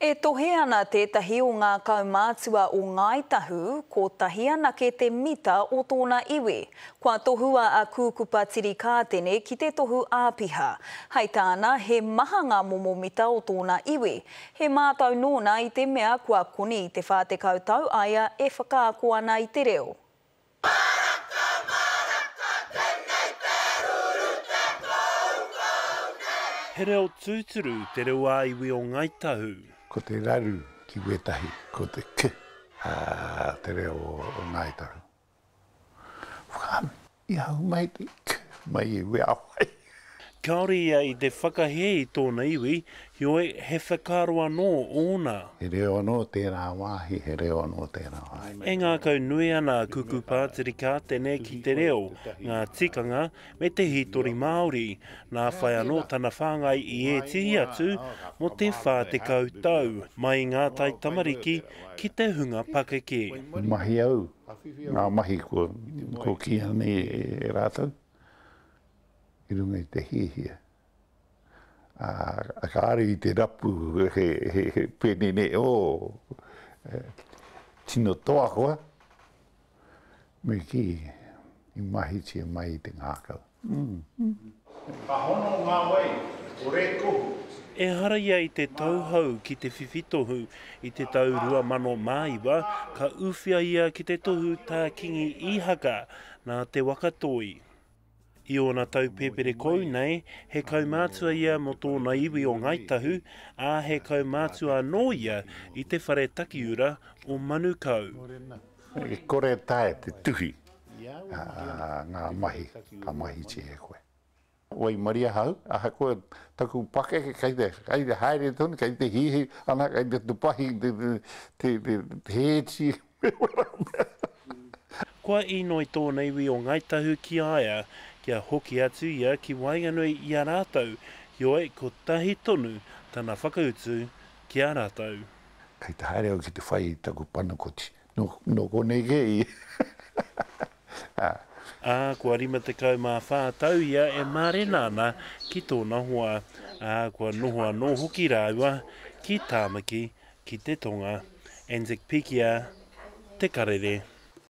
E tohe ana tētahi o ngā kaumātua o Ngāi Tahu, kotahi anake te mita o tōna iwi. Kua tohua a Kūkupa Tirikātene ki te tohu āpiha. Hei tāna, he maha ngā momo mita o tōna iwi. He mātau nōna i te mea kua koni i te 40 tau a ia e whakaako ana i te reo. He reo tūturu te reo ā-iwi o Ngāi Tahu. Ko te raru ki wētahi, ko te k te reo o Ngāi Tahu. Whakaami, i ahu mai te k mai i wai. Kāore ia i te whakahē i tōna iwi, heoi, he whakaaro anō ōna. He reo anō tērā wāhi, he reo anō tērā wāhi. E ngākau nui ana a Kuku Pātiri Kātene ki te reo, ngā tikanga, me te hītori Māori. Nā whai anō tana whāngai i ētihi atu mō te 40 tau, mai i ngā taitamariki ki te hunga pakeke. Mahi au, ngā mahi kua kīia nei e rātou. i runga i te hiahia. Ā, kāre i te rapu he, he, he pēnene, oh, tino toa koa, me kī, i mahitia mai i te ngākau. Mm. Ka hono ngā wai o Rēkohu. Ehara ia i te tauhou ki te whiwhi tohu. I te tau 2009, ka uwhia ia ki te tohu Tā Kingi Īhaka nā Te Waka Toi. I ōna tau pēpere kou nei, he kaumātua ia mō tōna iwi o Ngāi Tahu, ā, he kaumātua anō ia i te whare takiura o Manukau. E kore e taea te tuhi ngā mahi ka mahitia e koe. Waimarie ahau, ahakoa taku pakeke kei te, kei te haere tonu, kei te hihi ana, kei te tupahi te, te, te, te hēti me wera mea. Kua inoi tōna iwi o Ngāi Tahu ki a ia kia hoki atu ia ki waenganui i a rātou, heoi kotahi tonu tana whakautu ki a rātou. Kei te haere au ki te whai i taku panakoti. Nō, nō konei kē ia. Ā. Ā, kua 54 tau ia e mārena ana ki tōna hoa, ā, kua noho anō hoki rāua ki Tāmaki ki te Tonga. Anzac Pikia, Te Karere.